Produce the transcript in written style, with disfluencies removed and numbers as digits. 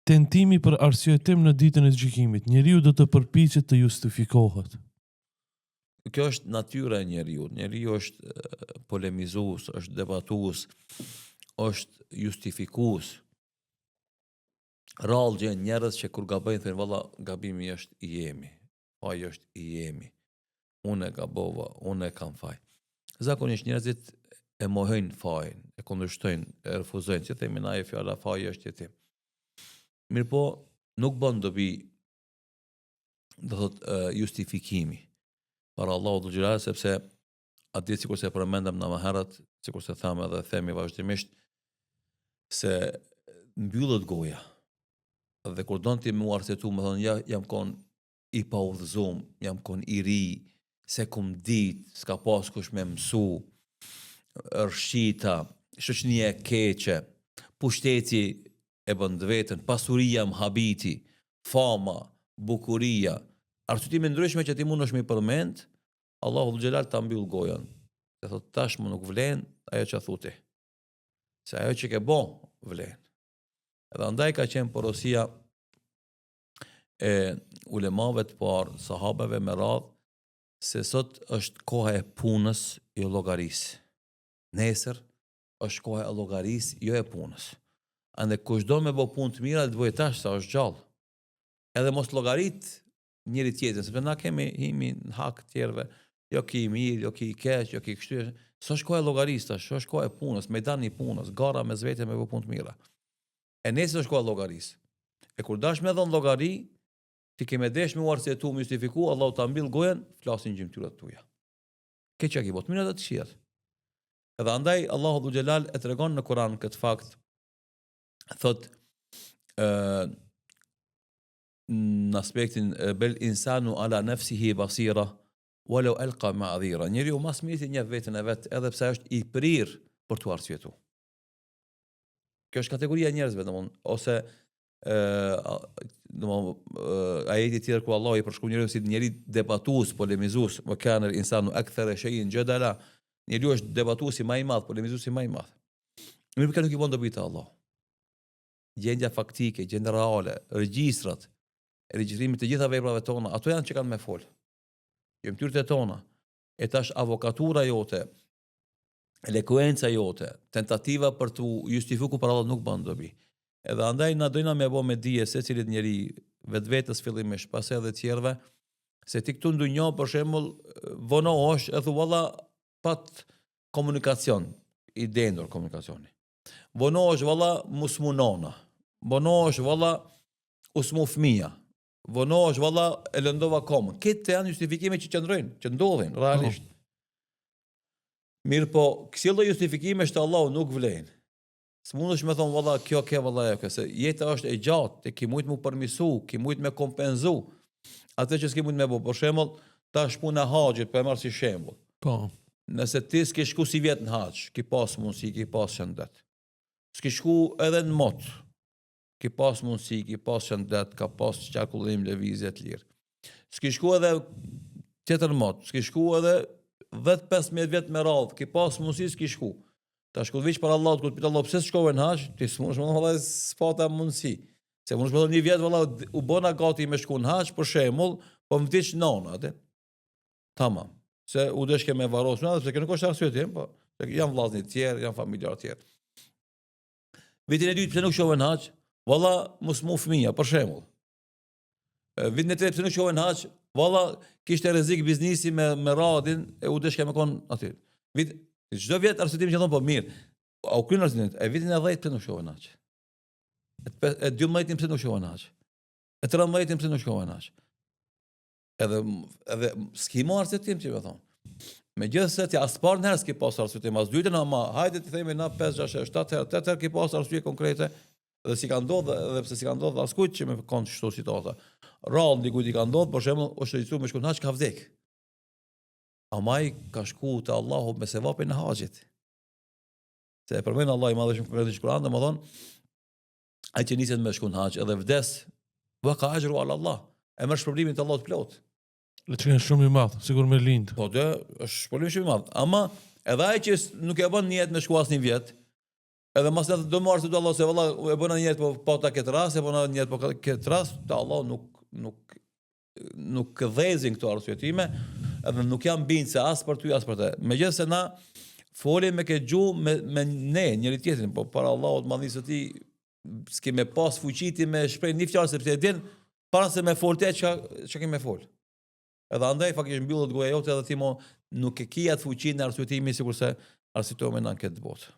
Tentimi për arsyetim në ditën e gjykimit, njeriu do të përpiqet të justifikohet. Kjo është natyra e njeriut. Njeriu është polemizues, është debatues, është justifikues. Rrallë gjen njerëz që kur gabojnë thonë valla gabimi është i jemi. Faji është i jemi. Unë e gabova, unë e kam faj. Zakonisht njerëzit e mohojnë fajin, e kundërshtojnë, e refuzojnë, si themi na e fjala faji është jeti. Mirëpo, nuk bën dobi do thot justifikimi para Allahut dhul xhelal sepse atë ditë sikurse e përmendëm na më herët, sikurse thamë edhe themi vazhdimisht se mbyllet goja. Dhe kur don ti me u arsyetu, me thonë ja jam kon i paudhëzum, jam kon i ri, s'e kum dit, s'ka pas kush me mësu, rrshqita, shoqënia e keqe, pushteti e bën të vetën, pasuria më habiti, fama, bukuria, arsyetime ndryshme që ti mundesh me i përmend, Allahu dhul xhelal ta mbyll gojën. Të thotë tashmë nuk vlen ajo që thu ti. Se ajo që ke bo vlen. Edhe andaj ka qenë porosia e ulemave të parë, sahabeve me radhë, se sot është koha e punës, jo llogarisë. Nesër është koha e llogarisë, jo e punës. Andaj kush do me bo punë të mira, le të bëjë tash sa është gjallë. Edhe mos llogarit njëri tjetrin, sepse na kemi himi në hak të tjerëve, jo ki i mirë, jo ki i keq, jo ki kështu. S'është koha e llogarisë tash, është koha e punës, mejdani i punës, gara mes vete me bo punë të mira. E nesër është koha e llogarisë. E kur dash me dhon llogari, ti ke me desh me u arsyetu, me justifiku, Allahu ta mbyll gojën, flasin gjymtyrët tuja. Ke çka ki bo, të mirat e të këqijat. Edhe andaj Allahu dhul xhelal e tregon në Kur'an këtë fakt, thot ë në aspektin bel insanu ala nefsihi basira walau alqa ma'adhira. Njeriu ma s'miri e njeh veten e vet edhe pse është i prirë për t'u arsyetu. Kjo është kategoria e njerëzve, domthon, ose ë domthon ajeti tjetër ku Allahu i përshkruan njeriun si njeri debatues, polemizues, wa kana al-insanu akthara shay'in jadala. Njeriu është debatuesi më i madh, polemizuesi më i madh. Mirëpo kjo nuk i bën dobi te Allahu. Gjendja faktike, gjendja reale, regjistrat e regjistrimit të gjitha veprave tona, ato janë që kanë me fol. Gjymtyrët e tona. E tash avokatura jote, elokuenca jote, tentativa për t'u justifiku para Allahut nuk bën dobi. Edhe andaj na dojna me bo me dije secilit njeri, vetvetes fillimisht, pastaj edhe tjerëve, se ti këtu në dunja për shembull vonohesh e thu valla pat komunikacion, i dendur komunikacioni. Vonohesh valla m'u smu nona. Vonohesh valla u smu fëmija. Vonohesh valla e lëndova komën. Këto janë justifikime që qëndrojnë, që ndodhin realisht. Po. Mirëpo, kësi lloj justifikimesh te Allahu nuk vlejnë. S'mundesh me thonë valla kjo ke valla ajo ke, se jeta është e gjatë, ti ki mujt m'u përmisu, ki mujt me kompenzu. Atë që s'ki mujt me bo, për shembull, tash puna e haxhit, po e marr si shembull. Po. Nëse ti s'ke shku sivjet në haxh, ki pas mundësi, ki pas shëndet. S'ke shku edhe në mot, ki pas mundësi, ki pas shëndet, ka pas qarkullim, lëvizje të lirë. S'ki shku edhe tjetër mot, s'ki shku edhe 10-15 vjet me radhë, ki pas mundësi, s'ki shku. Tash kur vish para Allahut, kur të pyet Allahu pse s'shkove në haxh, ti s'mundesh me thonë valla s'pata mundësi. Se mundesh me thonë një vjet valla u bona gati me shku në haxh për shembull, po më vdiq nona atë. Tamam. Se u deshke me varros, edhe pse kjo nuk është arsyetim, po janë vllazni të tjerë, janë familjarë të tjerë. Vitin e dytë pse nuk shkove në haxh? Valla m'u smu fëmija, për shembull. Vitin e tretë pse nuk shkove në haxh? Valla kishte rrezik biznisi me me radin e u deshke me kon aty. Vit çdo vjet arsyetim që thon po mirë. A u kryen arsyetim? E vitin e 10 pse nuk shkove në haxh? E, e 12 pse nuk shkove në haxh? E 13 pse nuk shkove në haxh? Edhe edhe s'ki më arsyetim që me thonë. Megjithëse ti as parën herë s'ki pas arsyetim, as dytën ama hajde të themi na 5, 6, 7 herë, 8 herë ki pas arsye konkrete dhe s'i ka ndodhur edhe pse s'i ka ndodhur askujt që me kon kështu situata. Rrallë dikujt i ka ndodhur, për shembull, është regjistruar me shku në haxh ka vdek. Ama ai ka shku te Allahu me sevapin e haxhit. Se e përmend Allahu i madhëshëm konkretisht në Kur'an, domethënë ai që niset me shku në haxh edhe vdes, veka exhruhu ala Allah. E merr shpërblimin te Allahu të plot. Dhe që është shumë i madh, sikur me lind. Po dhe, është shpërblim shumë i madh. Ama edhe ai që nuk e bën nijet me shku asnjë vjet, Edhe mas do më arsyetu Allah se valla e bëna njerët po po ta këtë rast, e bëna njerët po këtë rast, te Allah nuk dhezin këto arsyetime, edhe nuk jam bindë se as për ty as për të. Megjithëse na folim me këtë gjuhë me ne njëri tjetrin, po para Allahut madhnisë së tij s'ke me pas fuqi ti me shpreh një fjalë, sepse e din para se me fol te çka ke me fol. Edhe andaj faktikisht mbyllet goja jote edhe ti mo nuk e ki atë fuqi në arsyetimin sikurse arsyetohemi në këtë botë.